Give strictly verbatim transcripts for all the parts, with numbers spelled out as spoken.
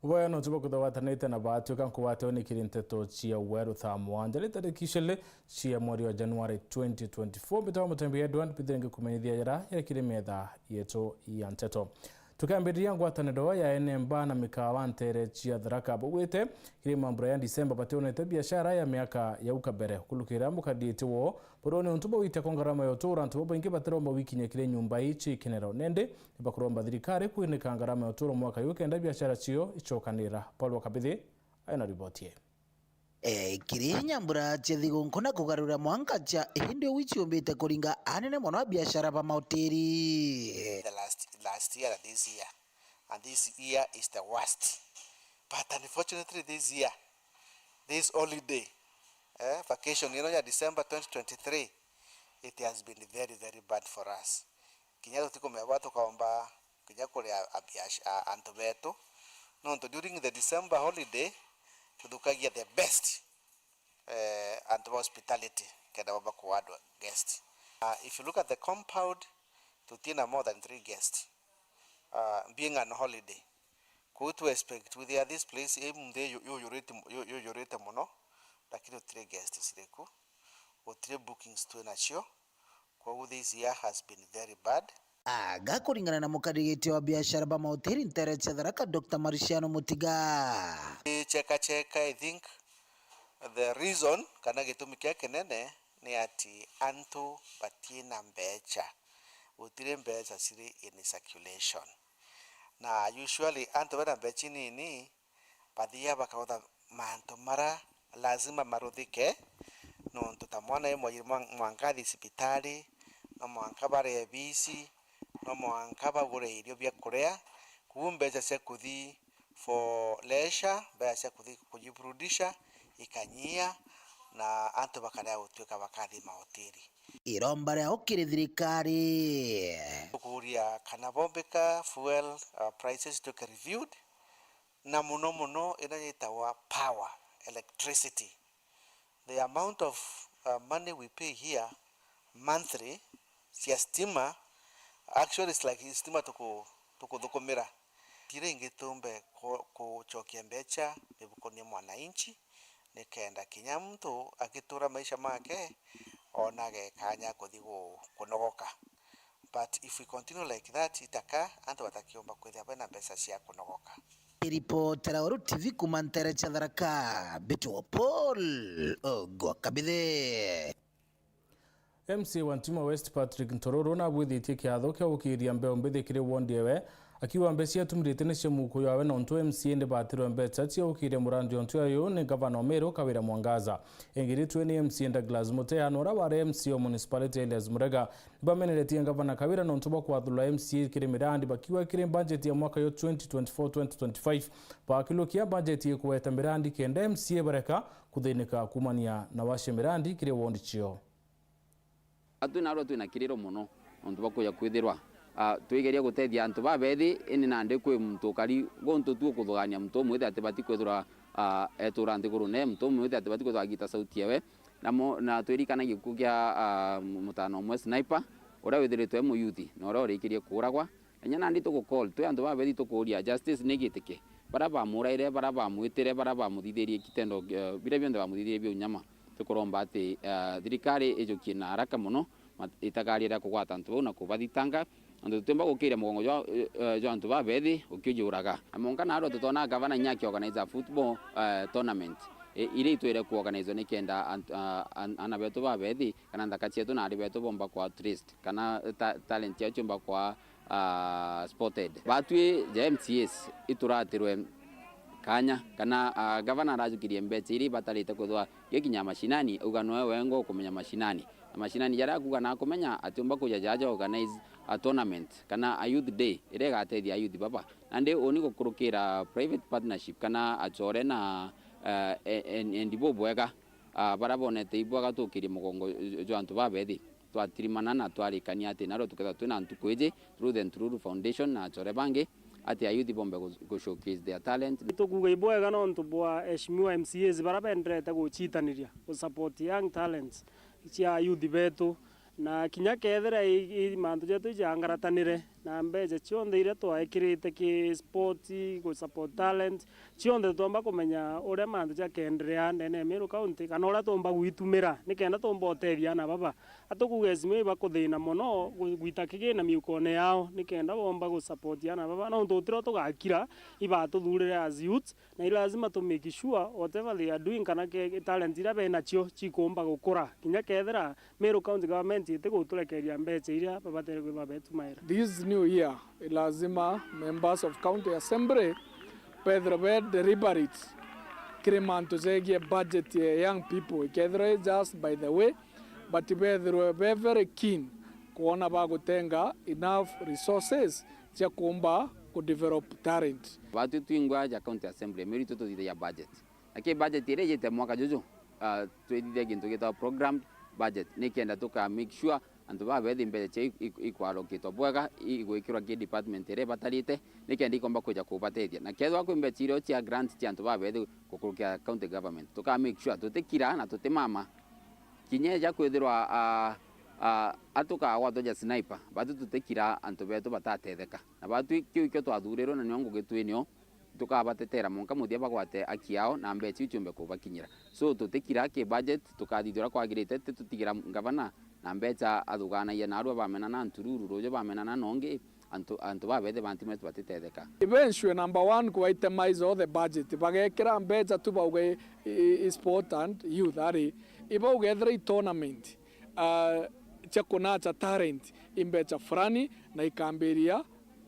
Bwega nontu bwa kwithirwa gwatanite na batwika nkugwate unikiri nteto cia weru thaa mwanja ni tariki iciri cia mweri wa Januari twenty twenty-four. Mbitagwa Mutembi Edward, mbithire ngikumenyithia jara jari kiri metha yetu ya nteto. Tukambiriria ngwataniro ya ene mba na mikawa ntere cia Tharaka. Baugite kiri mambura ya Disemba bationete biashara ya miaka ya uka mbere. Kulukira mukaritie wo buru ni untu bwa gwita kwa ngarama ya uturo, antu babaingi batiromba gwikinyia kiri nyumba ii cia ikenero. Nindi nibakuromba thirikari kwinika ngarama ya uturo mwaka uyu kenda biashara cio icokanira. Paul Wakabithi aina riboti ii. E, kiri nyambura cia thigunku na kugarura mwanka cia hindi uwi ciumbite kuringa anene mono a biashara ba mahoteli. The last, last year and this year, and this year is the worst. But unfortunately this year, this holiday, eh, vacation ino ya December twenty twenty-three, it has been very, very bad for us. Kinya tutikumenya bwa tukaomba kinya kuria a biash-, a, antu betu, nontu during the December holiday tuthukagia the best, eh, antu ba hospitality kenda bamba kuward guest. Uh, if you look at the compound, tutina more than three guests, uh, being an holiday. Kuu tu expect withia this place imunthi yu-, yuyurite mu-, yu-, yuyurite muno, lakini tutire guests ciri ku, gutire bookings twinacio. Kwoguo this year has been very bad. Aga kuringana na mukarigiti wa biashara ba mahoteli ntere cia Tharaka, Doctor Marciano Mutiga. Cheka cheka, I think the reason kana gitumi kia kinene ni ati antu batina mbecha, gutire mbecha ciri in circulation, na usually antu bena mbecha inini bathiaga bakautha mantu mara lazima maruthike, nontu ta mwana e mwairi mwa-, mwanka athi cibitari, no mwanka barie bici, no mwanka bagure irio bia kuria, kwou mbecha cia kuthi for leisure, mbecha cia kuthi kujiburudisha ikanyia, na antu bakarega gutuika bakathi mahoteli. Iromba riao kiri thirikari. Tukuria kana bombika fuel, uh, prices ituike reviewed, na muno muno ina yitagwa power, electricity. The amount of, uh, money we pay here monthly cia stima, actually it's like stima tuku-, tukuthukumira. Ti ringi tumbe ku-, kucokia mbecha mibukoni ya mwananchi, nikenda kinya muntu agitura maisha make onage kanya kuthi gu-, kunogoka. But if we continue like that, itaka antu batakiumba kwithia bena mbeca cia kunogoka. Ripotera Weru T V kuma ntere cia Tharaka, Mbitwa Paul Ogwa Kabithe. M C A wa Ntima West Patrick Ntororo nabwithitie kiatho kia gukiria mbeo mbithi kiri wondi ewe, akiuga mbeca atumirite ni cia muhuko yawe nontu M C A ndibatirwe mbeca cia gukiria murandi ontu uyu ni ngavana o Meru Kawira Mwangaza. Ingiritue ni M C A Douglas Muteya na uria wari M C A o municipality Elias Murega nibameneretie ngavana Kawira nontu bwa kwathurura M C A kiri mirandi, bakiuga kiri budget ya mwaka yo twenty twenty-four twenty twenty-five bakilukia budget ya kugweta mirandi kenda M C A bareka kuthinika kumania na wacia mirandi kiri wondi cio. Atwi narua twina kiriro mono nontu bwa kuja kwithirwa, ah, twigeria gutethia antu babethi, indi nandi kwi muntu ukari guntu tu ukuthugania muntu umwe withira atibati kwithirwa, ah, etura nthigurune, muntu umwe withira atibati kwithirwa agita sauti ewe. Na mo-, na twirikana gikuo kia, ah, mutana umwe Sniper, uria withiritwe e muyuthi, na uria urikirie kuuragwa. Inya nandi tugu call, twi antu babethi tukuuria, justice ni gitike? Baria bamuraire, baria bamwitire, baria bamuthithirie kitendo, eh, biria bionthe bamuthithirie bia unyama, tukuromba ati, eh, thirikari ijukie na haraka mono, mat-, itakarira kugwata antu bau na kubathitanga, nontu tutiumba gukiria mugongo jwa, eh, jwa antu babethi ukiujuraga. Na monka narua tutona gavana inya aki organize a football, eh, tournament, i-, iria itwire ku organizwa nikenda ant-, a-, an-, ana betu babethi, kana nthaka cietu na ari betu bomba ku outlist, kana ta-, talent yao ciumba kwa, ah, spotted. Batwi ja M C As ituratirwe kanya, kana, ah, gavana arajukirie mbeca iria ibatarite kwithirwa gikinya mashinani, auga noe wengwa ukumenya mashinani. Na mashinani jaria akuuga na akumenya atiumba kuja jaja organize a tournament, kana a youth day, iria igatethia a youth baba. Nandi uni gukurukira private partnership, kana achore na, eh, e-, en-, endi bubwega, ah, baria bonete ibwega tukirie mugongo jwa antu babethi. Twatirimana na twarikania ati narua tukethirwa twina ntuku iji through the Ntururu Foundation na achore bangi, ati ayuthi bombe gu-, gu showcase their talent. Tukuuga ibwega nontu bwa eshimiwa M C As baria benderete guchitaniria gu support young talents cia ayuthi betu, na kinya kethira i, i mantu jetu ijangaratanire, na mbeca cionthe iria twaekirite ki sport, gu support talent, cionthe tutomba kumenya uria mantu jakeenderea ndene ya Meru County, kana uria tuumba gwitumira, nikenda tuumba utethia ana baba. Atukuuga Esimio ibakuthina mono gu-, gwita kigina miukone yao, nikenda boomba gu support ana baba, nontu utiro tugakira, ibatuthuurire as youths, na i lazima tu make sure whatever they are doing, kana ke talent iria benacio cikuumba gukura, kinya kethira Meru County Government itiguturekeria mbeca iria babatere kwithirwa betumaira. This new year, i lazima members of County Assembly bethirwe be deliberate kiri mantu jegie budget ya young people, ikethirwa i just by the way, but bethirwe be very keen kwona bagutenga enough resources cia kuumba ku develop talent. Batwi twingwa ja County Assembly, Meru itwi tuthithagia budget. Na ki budget iria ijite mwaka juju, ah, twithithia gintu gitagwa programmed budget, nikenda tuka make sure antu baba bethi mbeca ciao i-, i-, ikwalokitwa bwega, i-, igwikirwa ki department iria ibatarite, nikenda ikomba kwija kubatethia. Na kethirwa kwi mbeca iria cia grant cia antu baba bethi gukurukira county government, tuka make sure tutikira na tutimama. Kinya eja kwithirwa, ah, ah, atukagwatwa ja sniper, batu tutikira antu betu batatetheka. Na batu kiu ikio twathurirwe, na nio ngugi twinio, tukabatetera mwanka muthia bagwate aki yao na mbeca iu ciumbe kubakinyira. So, tutikira ki budget, tukathithia uria kwagirite, ti tutigira ngavana na mbeca athuganagia na arua bamenana ntururu, ruuju bamenana nongi, antu, antu babethi bantimetu batitetheka. Eventually, number one, ku itemize all the budget. Bagekira mbeca tu bauga i, i, i sport and youth, ari, ibauga ethira i tournament, ah, cia kunacha talent, i mbeca fulani, na ikambiria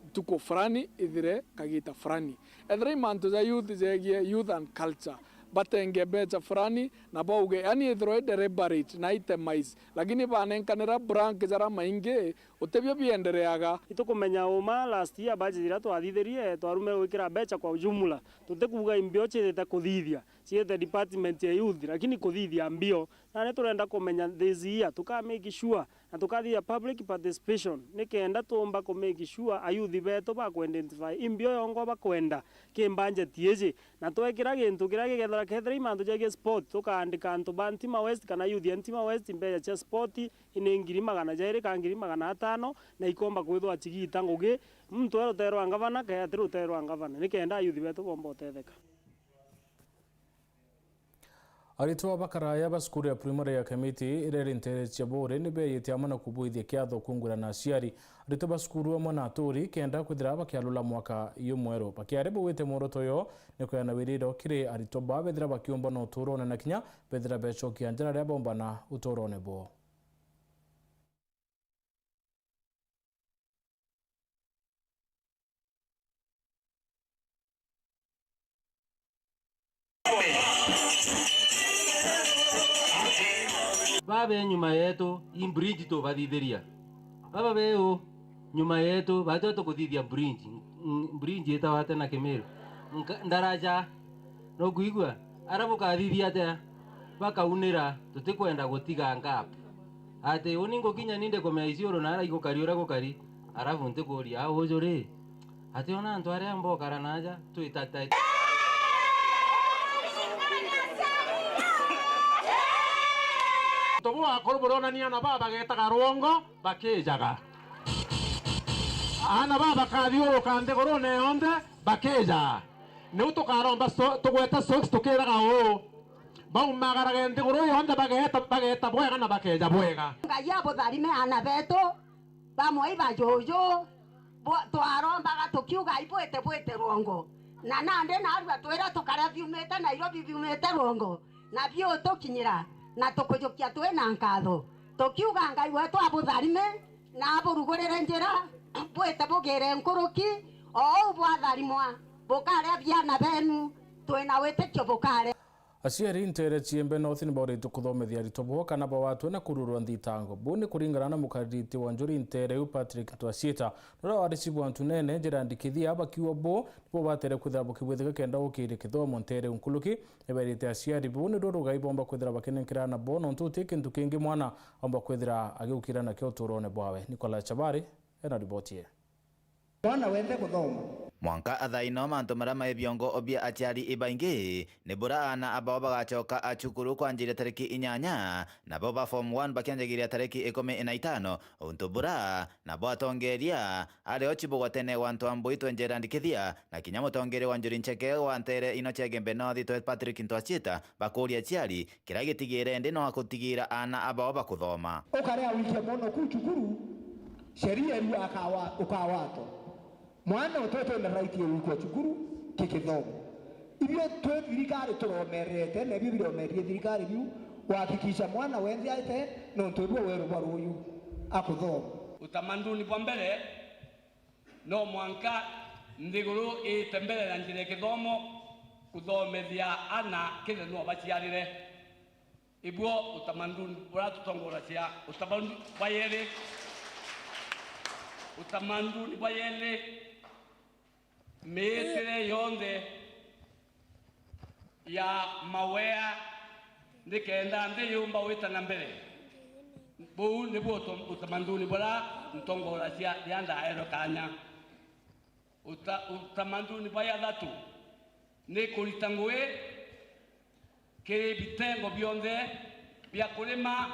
ntuku fulani, ithire kagita fulani. Ethira i mantu ja youth jegie youth and culture, batenge mbeca fulani, na bauge, yani ithirwa i deliberate na itemize, lakini banenkanira blank jara maingi, utibio biendereaga. Itukumenya uma last year budget iria twathithirie, twarumire gwikira mbeca kwa ujumla. Tutikuuga imbio ciithite kuthithia, ciithite department ya youth, lakini kuthithia mbio. Nani turenda kumenya this year, tuka make sure na tukathithia public participation, nikenda tuumba ku make sure ayuthi betu baku identify imbio yongo bakwenda ki budget iji, na twekira gintu kiria gigethira kethira i mantu jegie sport, tukaandika antu ba Ntima West kana youth ya Ntima West, mbeca cia sport ini ngiri magana jairi kana ngiri magana atano, na ikomba kwithwa cigita ngugi, muntu e rutere rwa ngavana, ke ati rutere rwa ngavana, nikenda ayuthi betu bomba utetheka. Aritwa ba karaya ba cukuru ya primary ya Kamiti iria iri nteere cia Buuri ni beeyite amwe na kubuithia kiatho kungwira na aciari. Aritwa ba cukuru amwe na aturi kenda kwithira bakiarula mwaka yu mweru. Bakiari bauite mworoto yo ni kweana wiriro kiri aritwa baa bethira bakiumba na uturone na kinya bethira becokia njara riria baumba na uturone bwao. Baba be nyuma yetu, i bridge tubathithiria. Baba be u nyuma yetu, batwe tukuthithia bridge. Mm, bridge itawa atia na Kimiru? Nka-, ndaraja. Nukwigua? Ara bukathithia atia? Bakaunira, tutikwenda gutiga gap. Ati, uni ngukinya ni ndikumea Isiolo na ara igukari uria gukari, arafu ntikuria, a uju ri? Ati ona antu aria mbokara naja, twitata. Antu bau akuru buronania na baba bagetaga rwongo, bakijaga. Aana baa bakathiuruka nthigurune yonthe, bakija. Niu tukaromba so-, tugwete socks tukiraga uu, baumagarage nthiguru yonthe, bageeta, bageeta bwega na bakeja bwega. Ngai abutharime aana betu, bamwe iba juju, bu-, twarombaga tukiuga, ibwite bwite rwongo. Na nandi narua twira tukaria biumite Nairobi, biumite rwongo. Na biutukinyira, na tukujukia twi na nkatho, tukiuga, Ngai wetu abutharime, na aburugurire njira, bwite bugire nkuruki, o uu bwatharimwa, bukaria biana benu, twi na witikio bukaria. Aciari nteere cia Embe North ni bauritwe kuthomithia aritwa boo kana bawatwe na kururwa nthitango. Buu ni kuringana na mukariri wa njuri nteere iu Patrick Twasiita, nuria waricibwa ntunene njira ya ndikithia, bakiuga buu nibo batere kwithira bukibwithika kenda gukiria kithomo nteere iu nkuruki. Ni berite aciari buu niruo rugai bomba kwithira bakinenkera aana boo, nontu guti kintu kingi mwana omba kwithira agiukira nakio uturone bwawe. Nicholas Chabari ena riboti ii. Mwana wende kuthoma. Mwanka athaino mantu maria mai biongo bia aciari ibaingi, ni bura aana abao bagacoka a cukuru kwanjiria tariki inyanya, nabo ba form one bakianjagiria tariki ikumi na itano, untu bura nabo atongeria ari o cibugwa tene wa Ntwambui twe Gerald Kithia, na kinya mutongeria wa Njuri Ncheke wa ntere ino cia Igembe North twe Patrick Ntwacita, bakuria aciari kiria gitigire ndi no akutigira aana abao bakuthoma. Ukarea wike mono ku cukuru, sheria riu akawa-, ukawatwa. Mwana utwete na right ya gwikwa cukuru kikithomo. Ibio twi thirikari turomerete, na ibio biromerie thirikari biu, kuhakikisha mwana wenthe aite, nontu ibio weru bwa ruyu akuthoma. Utamaduni bwa mbere, no mwanka nthiguru iite mbere na njira ya kithomo, kuthomethia ana kithenua baciarire. Ibuo utamaduni buria tutongoragia, utamaduni bwa yeri, utamaduni bwa yeri, miitire yonthe ya mawea, nikenda nthi yumba gwita na mbere. Buu nibuo uto-, utamaduni buria ntongoragia riria ndaerwe kanya. Uta-, utamaduni bwa jathatu ni kurita ngui kiri bitengo bionthe bia kurima,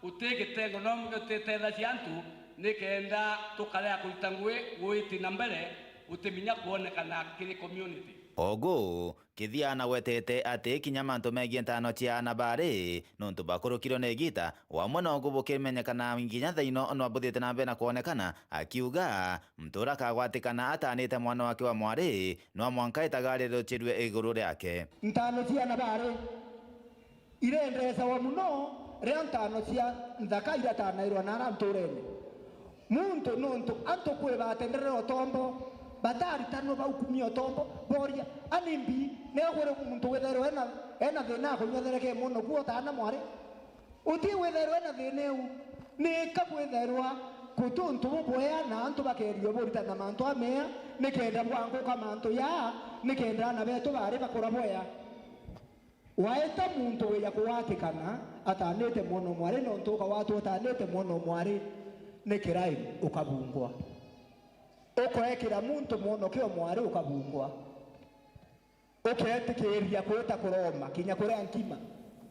uti gitengo no gititeethagia antu, nikenda tukarega kurita ngui gwiti na mbere, utiminya kwonekana kiri community. Ogu, Kithia anagwetete ati kinya mantu megie ntano cia aana baari, nontu bakurukirwe ni igita, wamwe nogu bukimenyekana nginya thaino no buthiite na mbere na kwonekana, akiuga, muntu uria akagwatikana ataanite mwana wake wa mwari, no mwanka itagarirwe rucirue iguru riake. Ntano cia ana baari irendecawa mono riria ntano cia nthaka iratanairwa naara ntuurene. Muntu nontu antu kwi batenderere utombo, bataritanwe baukumia utombo, boria, "Ani mbi, nekwire muntu withairwa ena, ena thina akunywa thereke mono ku utaana mwari?" Uti withairwa ena thina iu, nika kwithairwa kuti untu bubwea na antu bakeeria buritana mantu amea, nikenda bwanguka mantu ya, nikenda aana betu baari bakura bwea. Waeta muntu wija kugwatikana ataanite mwana o mwari, nontu ukagwatwa utaanite mwana o mwari, ni kirai ukabungwa. Ukoekira muntu mwonoke o mwari ukabungwa. Ukeetikiria kwita kuroma kinya kuria nkima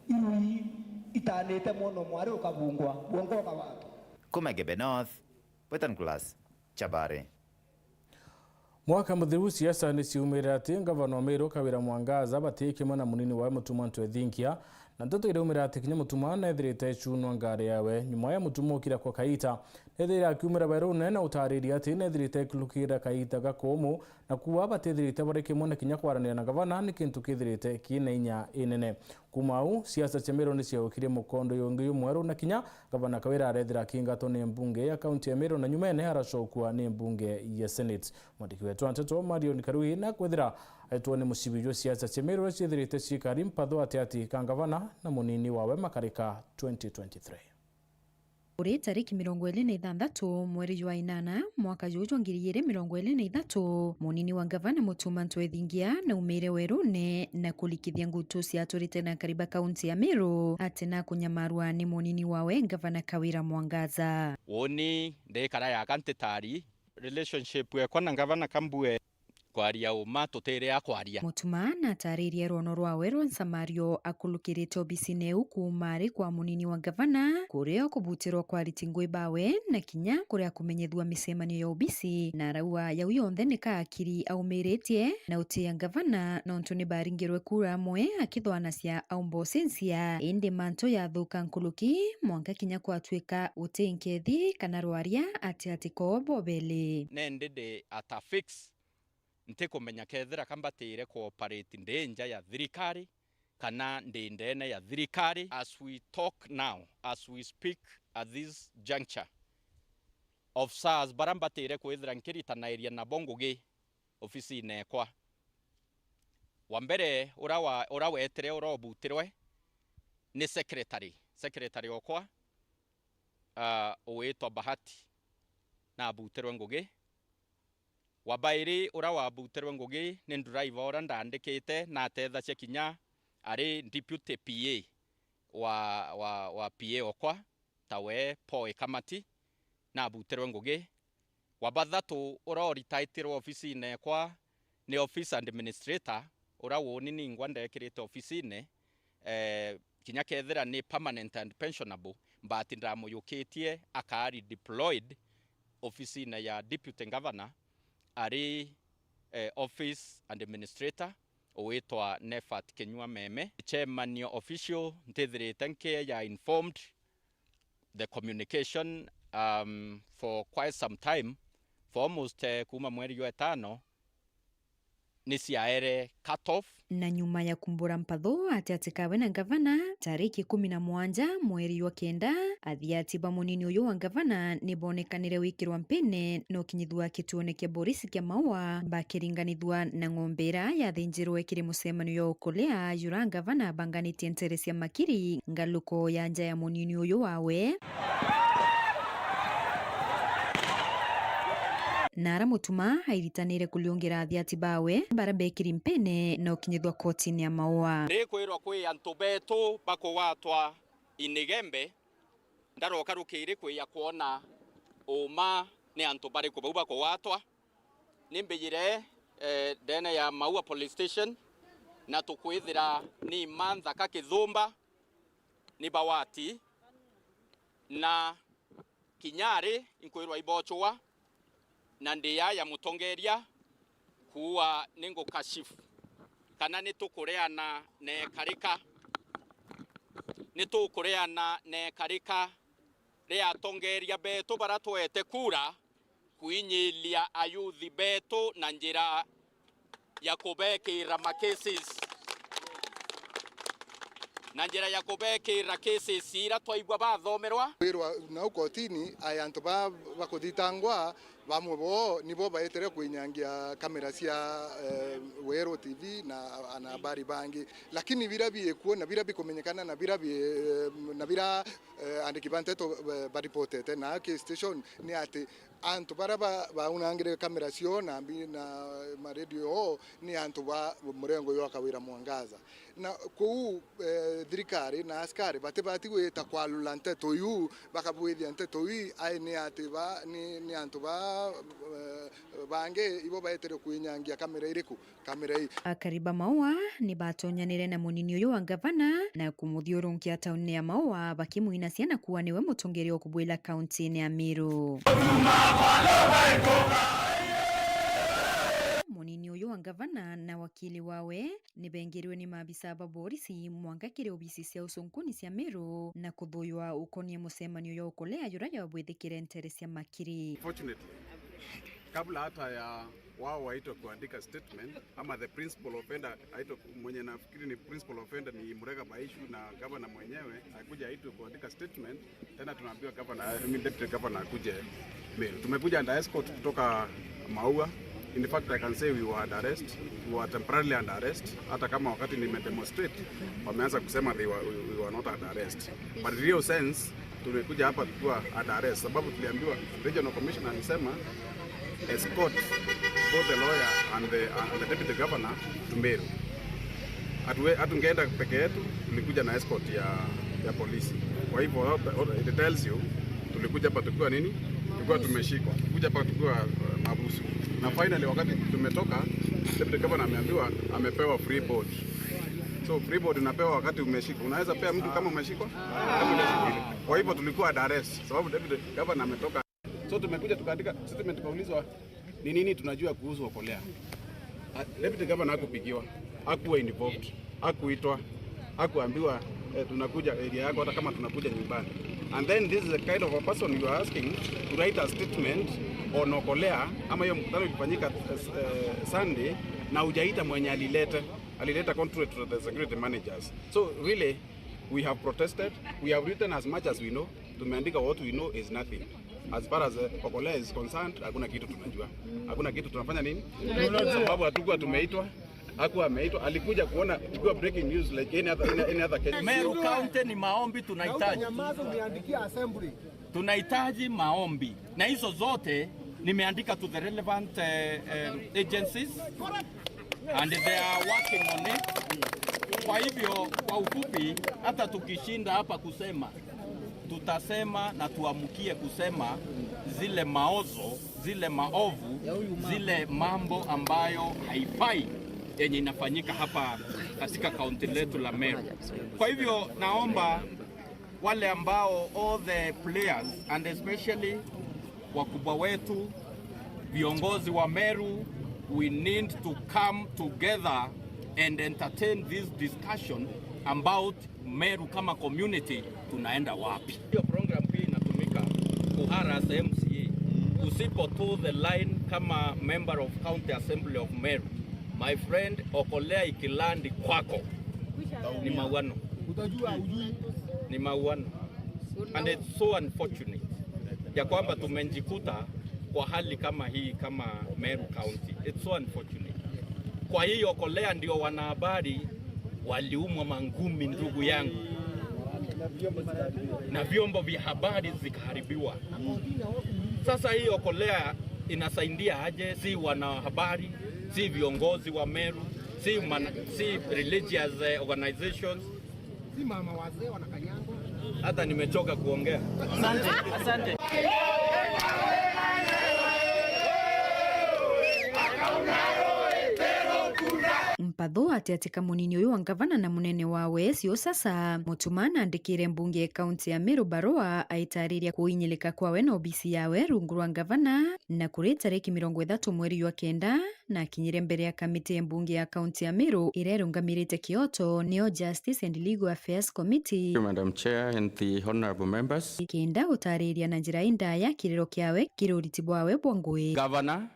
irui itaanite mwana o mwari ukabungwa, bwongo ukawatwa. Kuma Igembe North, Brighton Class, Chabari. Mwaka muthiru, siasa ni ciumire ati ngavana wa Meru Kawira Mwangaza bati kimwe na munini wawe Mutuma Ntwethingia, na nteto iraumira ati kinya Mutuma nethirite ecunwa ngari yawe nyuma ya Mutuma ukira kwa Kaita. Nethirire akiumira werune na utariria ati nethirite ikilukira Kaita gakumu, na kuuga batithirite bari kimwe na kinya kwaranira na gavana ni kintu kithirite kina inya inene. Kuma au, siasa cia Meru ni ciaukirie mukondo jungi jumweru, na kinya gavana Kawira arethira akingatwa ni mbunge ya kaunti ya Meru, na nyumene aracokua ni mbunge ya Senate. Mwandiki wetu wa nteto Marion Karui na kwethira aitwa ni mucibi jwa siasa cia Meru uria ciethirite ciikari mpatho atiati ka gavana na munini wawe makarika twenty twenty-three. Kuri tariki mirongo iri na ithanthatu mweri jwa inana mwaka juju jwa ngiri igiri mirongo iri na ithatu, munini wa ngavana Mutuma Ntwethingia naumire werune na kurikithia ngutu ciaturite na akari ba kaunti ya Meru ati nakunyamarua ni munini wawe ngavana Kawira Mwangaza. Uni ndikara yaka ntitari relationship yekwa na ngavana Kambue. Kwaria uma tutiri a kwaria. Mutuma nataririe rwono rwawe rwa ncamario akulukirite obisine iu kuuma ari kwa munini wa ngavana, kuria kubutirwa kwa ariti ngui bawe, na kinya kuria kumenyethua micemanio ya obisi, na arauga jau yonthe ni ka akiri aumiritie na utia ngavana, nontu ni baringirwe kura amwe akithwanacia aumba ucensia, indi mantu yathuka nkuruki, mwanka kinya kwatuika uti nkethi kana rwaria ati ati koo bobeli. Nendi ndi at a fix. Ntikumenya kethira ka mbatire ku operate ndi nja ya thirikari kana ndi ndene ya thirikari. As we talk now, as we speak at this juncture, officers bara mbatire kwithira nkiritanairia nabo ngugi ofisine ekwa. Wa mbere ura wa, ura wetire ura ubutirwe ni secretary, secretary okwa, ah, ugwitwa Bahati, nabutirwe ngugi. Wa bairi ura wabutirwe ngugi ni driver ura ndandikite na atethacia kinya ari deputy P A wa, wa, wa P A okwa, tawe Paul Ikamati, nabutirwe ngugi. Wa bathatu uria uritaitirwe ofisine ekwa ni office administrator, uria uuni ningwa ndekirite ofisine, eh, kinya kethira ni permanent and pensionable, but ndamuyukitie akaari deployed ofisine ya deputy governor, ari, eh, office administrator, ugwitwa Nefat Kinyua Meme. Chairman official, ntithirite nkia informed the communication, um, for quite some time, for almost, eh, kuuma mweri jwa etano, ni ciaere cut off. Na nyuma ya kumbura mpatho ati ati kawe na ngavana, tariki ikumi na mugwanja mweri jwa kenda, athiati ba munini uyu wa ngavana ni bonekanire wikirwa mpene na ukinyithua kituone kia borisi kia Maua, bakiringanithua na ng'ombe iria yathinjirwe kiri mucemanio jwa ukolea jura ngavana abanganitie ntere cia Makiri, ngaluko ya nja ya munini uyu wawe. Na ara Mutuma airitanire kuriungira athiati bawe bara bekiri mpene na ukinyithua kotini ya Maua. Rikwirwa kwi antu betu bakugwatwa Inigembe, ndaroka rukiri kwija kwona uma ni antu bariku bau bakugwatwa. Ni mbijire, eh, ndene ya Maua Police Station, na tukwithira ni mantha ka kithumba ni bawati, na kinya ari inkwirwa ibochwa, na ndi ya ya mutongeria kuua ni ngukashifu kana ni tukureana na ekarika, ni tukureana na ekarika ria atongeria betu bara twete kura, kwinyilia ayuthi betu na njira ya kubekira ma cases, na njira ya kubekira cases ira twaigua bathomerwa. Kwirwa nau kotini, ai antu ba bakuthitangwa, bamwe bo nibo baetire kwinyangia kamera cia, eh, Weru T V na anahabari bangi, lakini bira biikuo na bira bikumenyekana na bira bi, eh, na bira, eh, andiki ba nteto, eh, baripotete na case station ni ati antu bara ba-, baunangire kamera cio na mbi-, na maredio oo ni antu ba murengo jwa Kawira Mwangaza. Na kuu, eh, thirikari na askari batibati gwita kwarura nteto iu, bakabwithia nteto ii ai ni ati ba, ni, ni antu ba, eh, bangi ibo baetire kwinyangia kamera iriku. Kamera ii. Akari ba Maua ni batonyanire na munini uyu wa ngavana na kumuthiurunkia tauni ya Maua, bakimwinacia na kuuga niwe mutongeria ukubwila kauntini ya Meru. Munini uyu wa ngavana na wakili wawe ni bengirwe ni maabisa ba borisi mwanka kiri obisi cia usunkuni cia Meru na kuthuywa ukonie mucemanio jwa ukolea jura jwabwithikire ntere cia Makiri. Fortunately, kabla hata ya wao waitwe kuandika statement, ama the principal offender aitwe, mwenye nafikiri ni principal offender ni Murega Baishu na gavana mwenyewe, akuja aitwe kuandika statement, tena tunaambiwa gavana, I mean, deputy governor akuje Meru. Tumekuja under escort kutoka Maua. In fact, I can say we were under arrest. We were temporarily under arrest. Hata kama wakati nimedemonstrate, wameanza kusema they were, we, we were not under arrest. But real sense, tumekuja hapa tukiwa under arrest, sababu tuliambiwa, regional commissioner alisema, "Escort both the lawyer and the, and the deputy governor to Meru." Hatue-, hatungeenda peke yetu, tulikuja na escort ya, ya polisi. Kwa hivyo, it tells you, tulikuja hapa tukiwa nini? Tukiwa tumeshikwa. Tulikuja hapa tukiwa, uh, mabusu. Na finally, wakati tumetoka, deputy governor ameambiwa amepewa free board. So, free board unapewa wakati umeshikwa. Unaweza pea mtu kama umeshikwa? Kwa hivyo tulikuwa under arrest, sababu deputy governor ametoka. So tumekuja tukaandika statement, tukaulizwa ni nini tunajua kuhusu Okolea. Ah, deputy governor hakupigiwa, hakuwa involved, hakuitwa, hakuambiwa, eh, tunakuja area yako, hata kama tunakuja nyumbani. And then this is the kind of a person you are asking to write a statement on Okolea, ama hiyo mkutano ilifanyika, eh, Sunday, na hujaita mwenye alilete, alileta contrary to the security managers. So really, we have protested, we have written as much as we know, tumeandika what we know is nothing. As far as, eh, Okolea is concerned, hakuna kitu tunajua. Hakuna kitu tunafanya nini? Sababu hatukuwa tumeitwa, hakuwa ameitwa, alikuja kuona tukiwa breaking news like any other, any, any other case. Meru County ni maombi tunahitaji. Nyamaza, umeandikia assembly. Tunahitaji maombi. Na hizo zote nimeandika to the relevant, eh, eh, agencies and they are working on it. Kwa hivyo, kwa ufupi, hata tukishinda hapa kusema, Tutasema na tuamkie kusema zile maozo, zile maovu, zile mambo ambayo haifai yenye inafanyika hapa katika kaunti letu la Meru. Kwa hivyo naomba wale ambao, all the players and especially wakubwa wetu, viongozi wa Meru, we need to come together and entertain this discussion about Meru kama community tunaenda wapi. Hiyo program pia inatumika kuharass M C A. Usipo toe the line kama member of County Assembly of Meru, my friend, okolea ikilandi kwako. Ni mauano. Utajua ujui. Ni mauano. And it's so unfortunate ya kwamba tumejikuta kwa hali kama hii kama Meru County. It's so unfortunate. Kwa hiyo okolea ndio wanahabari waliumwa mangumi, ndugu yangu, na vyombo vya habari zikaharibiwa. Sasa hii okolea inasaidia aje? Si wanahabari, si viongozi wa Meru, si mana-, si religious, eh, organizations. Si mama wazee wanakanyangwa. Hata nimechoka kuongea. Asante, asante. Mpatho atiatika munini uyu wa ngavana na munene wawe Siosasa Mutuma naandikire mbunge ya kaunti ya Meru barua aitariria kuinyilika kwawe na obisi yawe rungu rwa ngavana, na kuri tariki mirongo ithatu mweri jwa kenda, na akinyire mbere ya kamiti ya mbunge ya kaunti ya Meru iria irungamirite kioto, niyo Justice and Legal Affairs Committee. Thank you, Madam Chair and the honorable members. Kenda gutariria na njira indaya kiriro kiawe kiri uriti bwawe bwa ngui. Governor,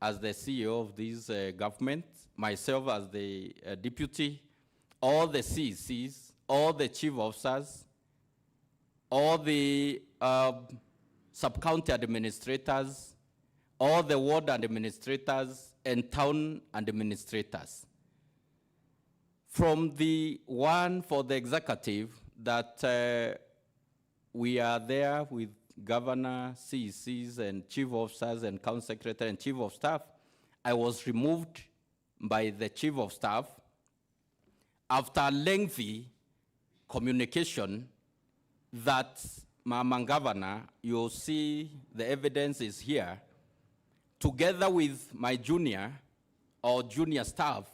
as the C E O of this, uh, government, myself as the, uh, deputy, all the C E Cs, all the chief officers, all the, uh, sub-county administrators, all the ward administrators and town administrators. From the one for the executive that, uh, we are there with governor, C E Cs and chief officers and county secretary and chief of staff, I was removed by the chief of staff after a lengthy communication that, Mama Governor, you'll see the evidence is here, together with my junior or junior staff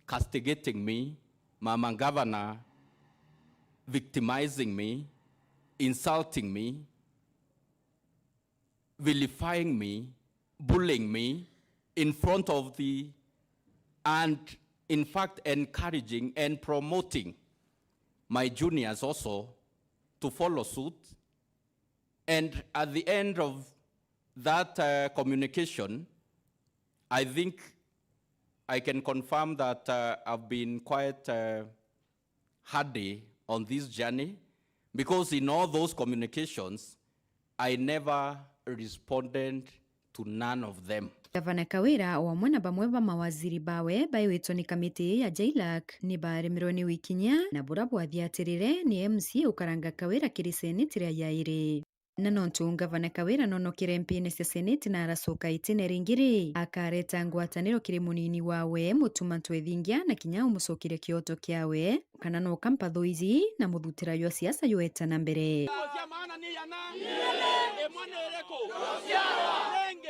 castigating me, Mama Governor victimizing me, insulting me, vilifying me, bullying me in front of the, and in fact encouraging and promoting my juniors also to follow suit. And at the end of that, uh, communication, I think I can confirm that, uh, I've been quite, uh, hardy on this journey, because in all those communications, I never responded to none of them. Gavana Kawira o amwe na bamwe ba mawaziri bawe baiwitwe ni kamiti ya JLAC ni baremirwe ni wikinyia, na bura bwathiatirire ni M C A ukaranga Kawira kiri seneti ria yairi. Na nontu Ngavana Kawira nonokire mpine cia seneti na aracoka itine ringi ri, akareta ngwataniro kiri munini wawe Mutuma Ntwethingia na kinya umucokeria kioto kiawe, kana no kampatho iji na muthutira jwa siasa jweta na mbere. Cia maana ni yana. Imwe ni iriku? Ringi.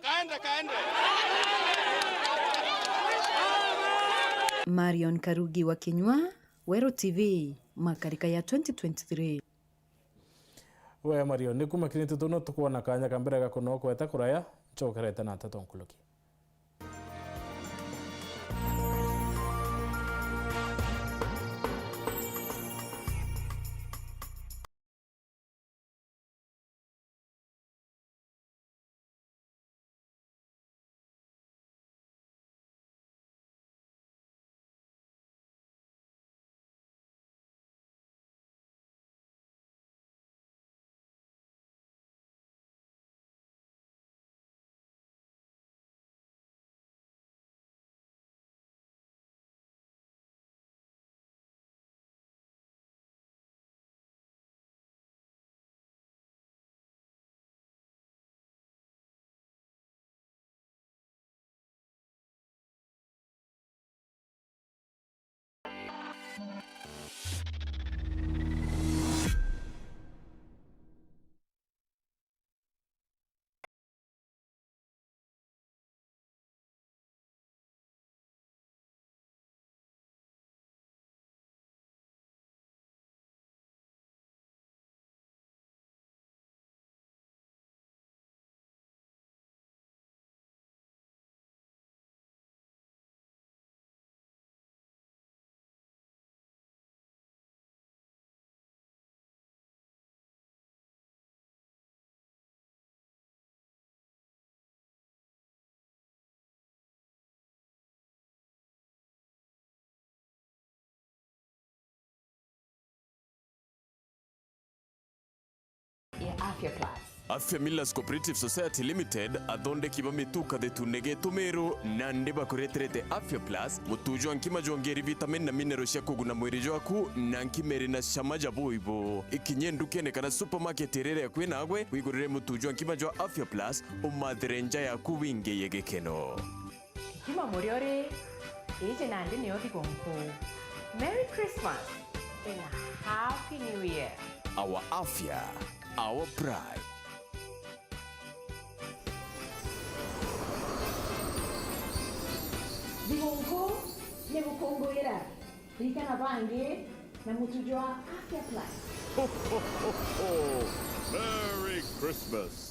Kaende, kaende. Marion Karugi wa Kinyua, Weru T V, makarika ya twenty twenty-three. We Mario, ni kuma kiri ntutu no tukwona kanya ka mbere ga kunokweta kuraya, ncokerete na nteto nkuluki. Plus. Afya Millers Cooperative Society Limited, athondeki ba mituka thitune gitu Meru, nandi bakureterete Afya Plus, mutu jwa nkima jwongeri vitamin na mineral cia kuguna mwiri jwaku, na nkima iri na cama ja buibu. Ikinye ndukene kana supermarket iria iri akui nagwe, wigurire mutu jwa nkima jwa Afya Plus, umathire nja yaku wingiye gikeno. Nkima murio ri, iji nandi niyo thigu nkuu. Merry Christmas and a Happy New Year. Our afya, our pride. Thigu nkuu ni gukunguira. Ririkana bangi na mutu jwa Afya Plus. Ho, ho, ho, ho. Merry Christmas.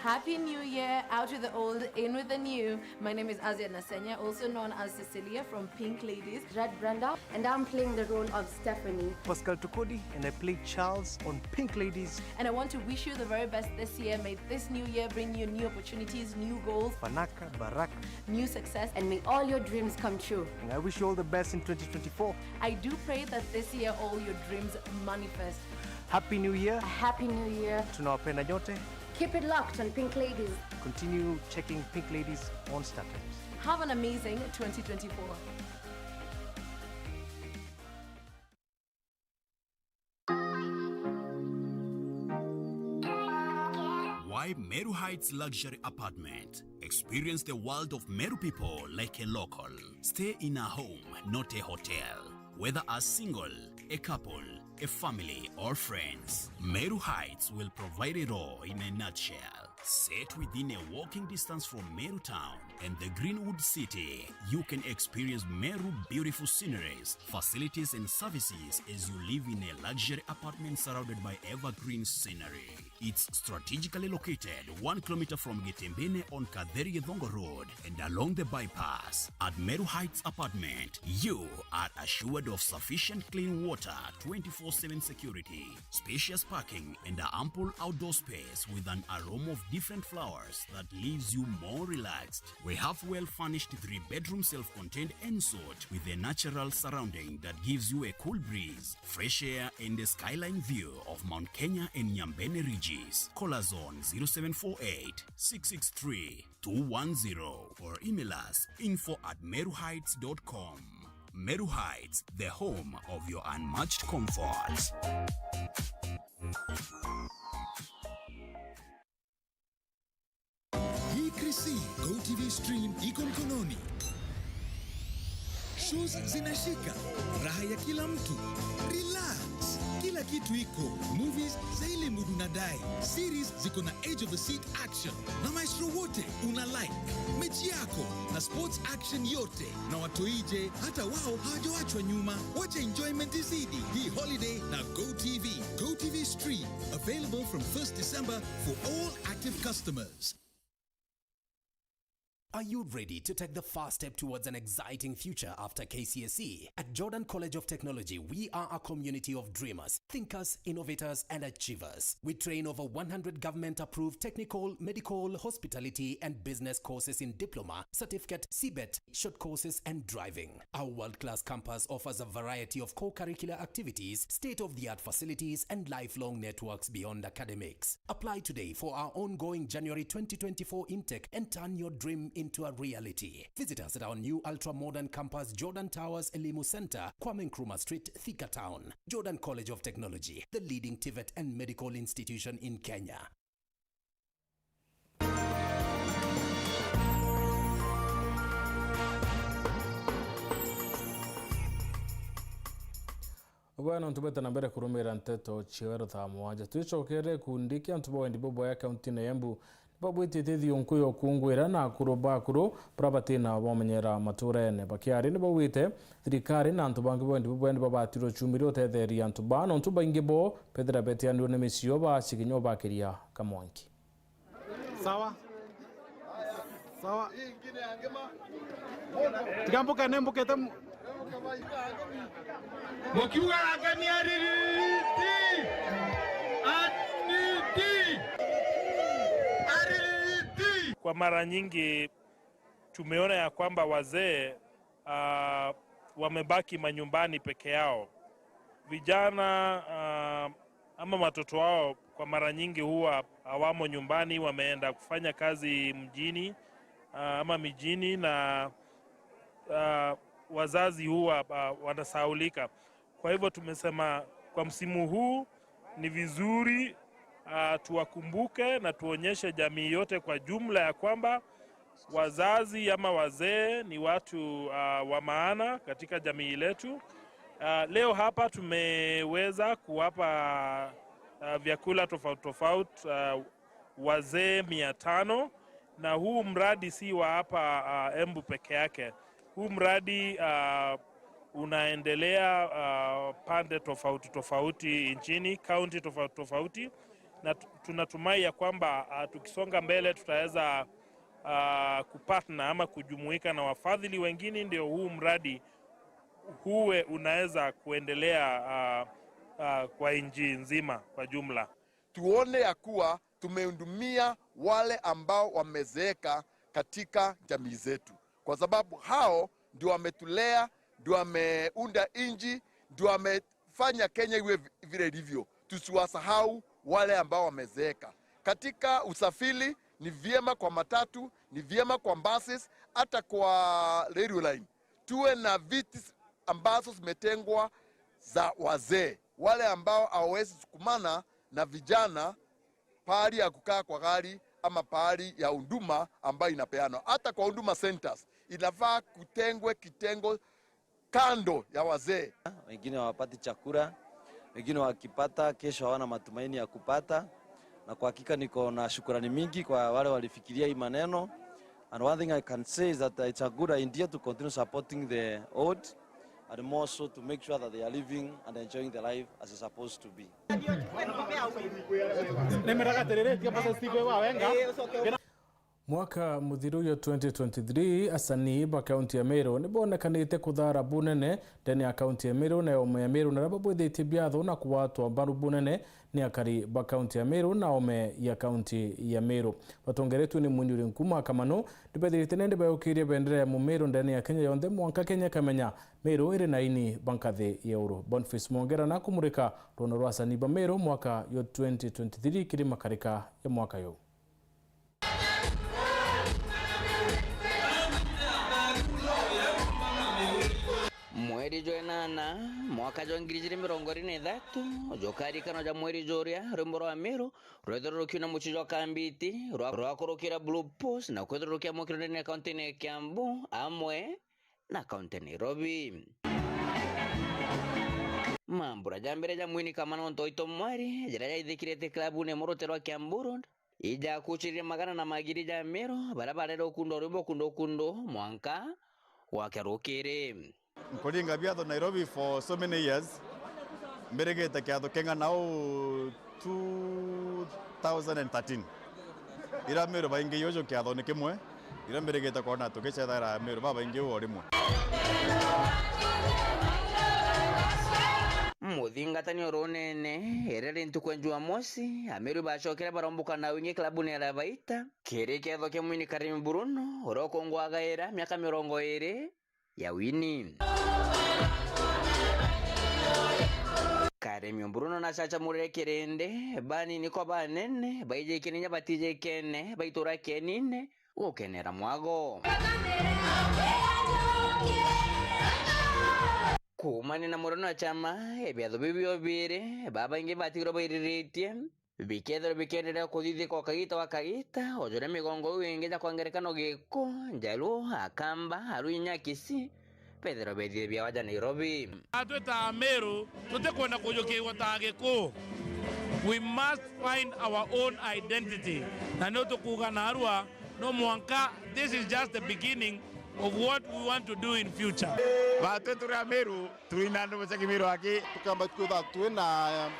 Happy New Year, out with the old, in with the new. My name is Azia Nasenya, also known as Cecilia from Pink Ladies. Jad Brenda. And I'm playing the role of Stephanie. Pascal Tukodi, and I play Charles on Pink Ladies. And I want to wish you the very best this year. May this new year bring you new opportunities, new goals, Fanaka, Baraka, new success. And may all your dreams come true. And I wish you all the best in twenty twenty-four. I do pray that this year all your dreams manifest. Happy New Year. A Happy New Year. Tunawapenda nyote. Keep it locked on Pink Ladies. Continue checking Pink Ladies on StarTimes. Have an amazing twenty twenty-four. Why Meru Heights Luxury Apartment? Experience the world of Meru people like a local. Stay in a home, not a hotel. Whether a single, a couple, a family, or friends, Meru Heights will provide it all in a nutshell. Set within a walking distance from Meru town and the Greenwood City, you can experience Meru beautiful sceneries, facilities and services as you live in a luxury apartment surrounded by evergreen scenery. It's strategically located one kilometer from Getembene on Katheri Githongo Road and along the bypass. At Meru Heights Apartment, you are assured of sufficient clean water, twenty-four seven security, spacious parking, and ample outdoor space with an aroma of different flowers that leaves you more relaxed. We have well-furnished three-bedroom self-contained ensuite with a natural surrounding that gives you a cool breeze, fresh air, and a skyline view of Mount Kenya and Nyambene Ridges. Call us on zero seven four eight, six six three, two one zero or email us info at meruheights dot com. Meru Heights, the home of your unmatched comfort. Hii Chrissy, GoTV Stream iko mkononi. Shows zinashika, raha ya kila mtu. Relax, kila kitu iko. Movies za ile mood unadai. Series ziko na edge of the seat action. Na maestro wote una like. Mechi yako na sports action yote. Na watoije, hata wao hawajaachwa nyuma. Wacha enjoyment izidi hii holiday na GoTV. GoTV Stream, available from first December for all active customers. Are you ready to take the first step towards an exciting future after K C S E? At Jordan College of Technology, we are a community of dreamers, thinkers, innovators, and achievers. We train over one hundred government-approved technical, medical, hospitality, and business courses in diploma, certificate, C bet, short courses, and driving. Our world-class campus offers a variety of co-curricular activities, state-of-the-art facilities, and lifelong networks beyond academics. Apply today for our ongoing January twenty twenty-four intake and turn your dream into a reality. Visit us at our new ultra-modern campus, Jordan Towers Elimu Center, Kwame Nkrumah Street, Thika Town. Jordan College of Technology, the leading TVET and medical institution in Kenya. Bwana, nontu bwete na mbere kurumira nteto cieru thaa mugwanja, twicokere gikundi kia antu ba wendi bubwega kauntine ya Embu. Nibabwititie thiunku ya ukungwira na akuru ba akuru baria batina bomenyera maturene. Bakiaria nibaugite thirikari na antu bangi ba wendi bubwega nibabatirwe cumbiri utetheria antu baa, nontu baingi bo bethira betianirwe ni micii, bacikinya ubakiria kamwanki. Sawa. Sawa. Tiga mbuke, ni mbukite mu- Mukiuga ageni aririti. Aniti. Aririti. Kwa mara nyingi tumeona ya kwamba wazee, ah, wamebaki manyumbani peke yao. Vijana, ah, ama watoto wao kwa mara nyingi huwa hawamo nyumbani, wameenda kufanya kazi mjini, ah, ama mijini, na, ah, wazazi huwa, ah, wanasahaulika. Kwa hivyo tumesema kwa msimu huu ni vizuri, ah, tuwakumbuke na tuonyeshe jamii yote kwa jumla ya kwamba wazazi ama wazee ni watu, ah, wa maana katika jamii letu. Ah, leo hapa tumeweza kuwapa, ah, vyakula tofauti tofauti, ah, wazee mia tano, na huu mradi si wa hapa, ah, Embu peke yake. Huu mradi, ah, unaendelea, ah, pande tofauti tofauti nchini, kaunti tofauti tofauti, na tu-, tunatumai ya kwamba, ah, tukisonga mbele tutaweza, ah, kupartner ama kujumuika na wafadhili wengine, ndio huu mradi huwe unaweza kuendelea, ah, ah, kwa nchi nzima kwa jumla. Tuone ya kuwa tumehudumia wale ambao wamezeeka katika jamii zetu, kwa sababu hao ndio wametulea, ndio wameunda nchi, ndio wamefanya Kenya iwe vi-, vile ilivyo. Tusiwasahau wale ambao wamezeeka. Katika usafiri, ni vyema kwa matatu, ni vyema kwa buses, hata kwa railway line tuwe na viti ambazo zimetengwa za wazee, wale ambao hawawezi sukumana na vijana pahali ya kukaa kwa gari ama pahali ya huduma ambayo inapeanwa. Hata kwa huduma centers inafaa kutengwe kitengo kando ya wazee. Wengine hawapati chakula, wengine wakipata, kesho hawana matumaini ya kupata. Na kwa hakika niko na shukrani mingi kwa wale walifikiria hii maneno. And one thing I can say is that it's a good idea to continue supporting the old and more so to make sure that they are living and enjoying the life as it's supposed to be. Mwaka muthiru yo twenty twenty-three, asanii ba kaunti ya Meru ni bonekanite kuthara bunene ndene ya kaunti ya Meru na ome ya Meru, na aria babwithitie biatho na kugwatwa mbaru bunene ni akari ba kaunti ya Meru na ome ya kaunti ya Meru. Batongeretue ni Mwinyi Uri Nkuma Kamanu, ni bethirite nende bayukirie bendera ya Mumeru ndene ya Kenya yonthe, mwanka Kenya ikamenya Meru iri na aini ba nkathi ya uru. Boniface Mwongera na kumurika ruono rwa asanii ba Meru mwaka yo twenty twenty-three kiri makarika ya mwaka yo. Mweri jwa inana, mwaka jwa ngiri ijiri mirongo iri na ithatu, jukarikanwa ja mweri juria rwimbo rwa Meru rwethirwe rukiuna mucii jwa Kambiti, rwa-, rwakurukira Blue Post na kwithirwa rukiamukirwa ndene ya kaunti ya Kiambu amwe na kaunti ya Nairobi. Mambura ja mbere ja Mwini Kamano Ntoito Mwari, jaria jaithikirite klabune imwe rutere rwa Kiambu Road, ijakuchirire magana na magiri ja Meru, baria barere ukundwa rwimbo kundu kundu mwanka gwakia rukiri. Nkuringa biatho Nairobi for so many years. Mbirigite kiatho king'ana uu two thousand and thirteen. Ira Meru baingi uju kiatho ni kimwe, ira mbirigite kwona tukicethaira Meru babaingi uu o rimwe. Muthingatani o runene, iria ri ntuku ya Jumamosi, Ameru bacokere baromboka na wingi klabune ya Lavaita, kiri kiatho kia Mwini Karim Bruno, uria ukungwagaira miaka mirongo iri ya wini. Karemio Bruno na Chacha Murere Kirindi, banini kwa banene, baijikene inya batijikene, baitura kenine, gukenera mwago. Kuumania na murano na chama, ebiatho biu biobiri, babaingi batigirwe bairiritie, bikethirwa bikienderea kuthithika o kagita gwa kagita, o juria migongo iu ingi ja kwa ngerekano Gikuyu, Njaluo, Akamba, Aluhya, Kisii, bethirwa bethithie biawa ja Nairobi. Atwi ta Ameru, tutikwenda kujukiwa ta Agikuyu. We must find our own identity. Na niu tukuuga narua, no mwanka, this is just the beginning of what we want to do in future. Batwi turi Ameru, turi na andu mucagi Meru aki. Tukamba kwithirwa twi na, eh,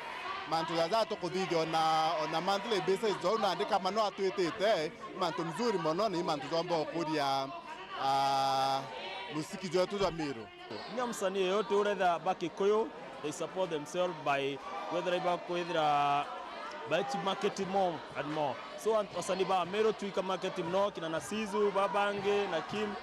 mantu jaja tukuthithia ona, ona monthly basis, jau nandi kama no atwitite, ni mantu mzuri mono, ni mantu jomba ukuria, ah, musiki jwetu jwa Meru. Kinya msanii yeyote uretha ba Kikuyu, they support themselves by whether iba kwithira by to market more and more. So, an-, asanii ba Meru tuika market mno, kina Nasizu, Babange, na Kim.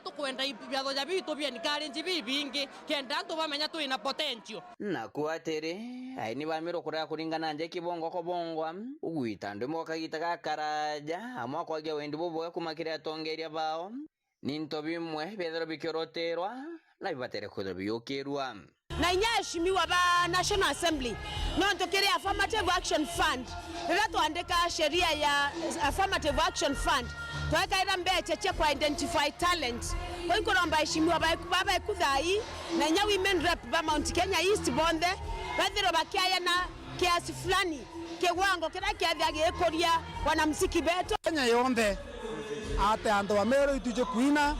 Tukwenda ib-, biatho ja bitu bia encourage bibingi, kenda antu bamenya twina potential. Naku atiri, aini ba Miru kuria kuringana nja kibongo kobongwa, ugwita ndwimbo kagita gakaraja, amwe akwagia wendi bubwe kuma kiri atongeria bao, ni into bimwe biethirwa bikioroterwa na bibatere kwithirwa biyukirua. Na inya aheshimiwa ba National Assembly, nontu kiri Affirmative Action Fund, riria twandika sheria ya Affirmative Action Fund, twekaira mbecha cia ku identify talent. Kwi nkuromba aheshimiwa baeku, babeku thai, na inya women rep ba Mount Kenya East bonthe, bethirwe bakiayana kiasi fulani, kiwango kiria kiathia gikuria wanamuziki betu. Kenya yonthe, ati antu ba Meru itwiji kwina,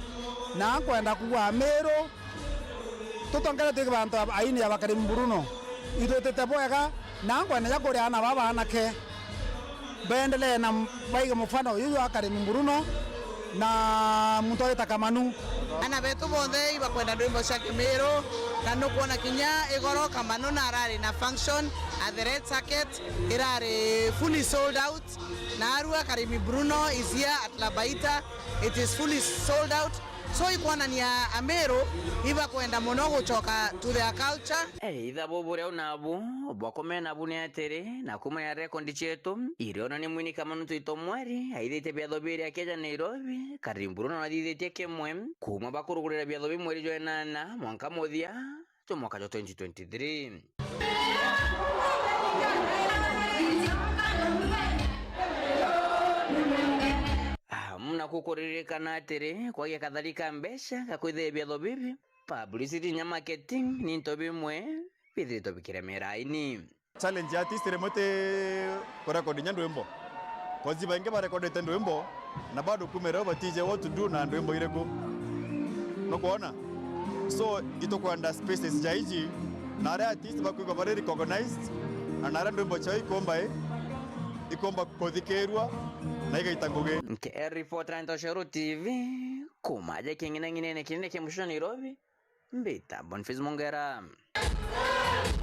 na nkwenda kuuga Meru, tutongeretue bantu aini ya bakari Bruno, itwitite bwega, na nkwenda ja kuria aana baba anake, beendelee na baige mufano uyu jwa Karimi Bruno na muntu wita Kamanu. Ana betu bonthe ibakwenda ndwimbo cia Kimiru, na nukwona kinya igoro Kamanu na arari na function at the Red Circuit, irari fully sold out, na arua Karimi Bruno is here at Labaita, it is fully sold out. So ikwonania Amiru ibakwenda muno gucoka to their culture. Eitha bubu riu nabu bwa kumena bu ni atiri, na kuma ya rekondi cietu, irionania mwini Kamanu Twito Mweri aithitie biatho biri akieja Nairobi, Karimi Bruno nathithitie kimwe, kuma bakurugurira biatho bi mweri jwa enana mwanka muthia jwa mwaka jwa twenty twenty-three. Amu na kukuririkana atiri, kwagia kathari ka mbeca ga kwithia biatho bibi, publicity inya marketing ni into bimwe bithiritwe bikiremera aini. Challenge ya artist rimwe ti kurecord inya ndwimbo. 'Cause baingi barekodete ndwimbo na bado kumira batije what to do na ndwimbo iriku. Nukwona? So, itukwenda spaces ja iji, na aria artist bakwigua bari recognized, na na aria ndwimbo ciao ikomba i, ikomba kuthikirua na igaita ngugi. Nke report na Ntoshoro T V, kuma aja king'inang'inene kinene kia mushusho Nairobi, mbita Boniface Mongera.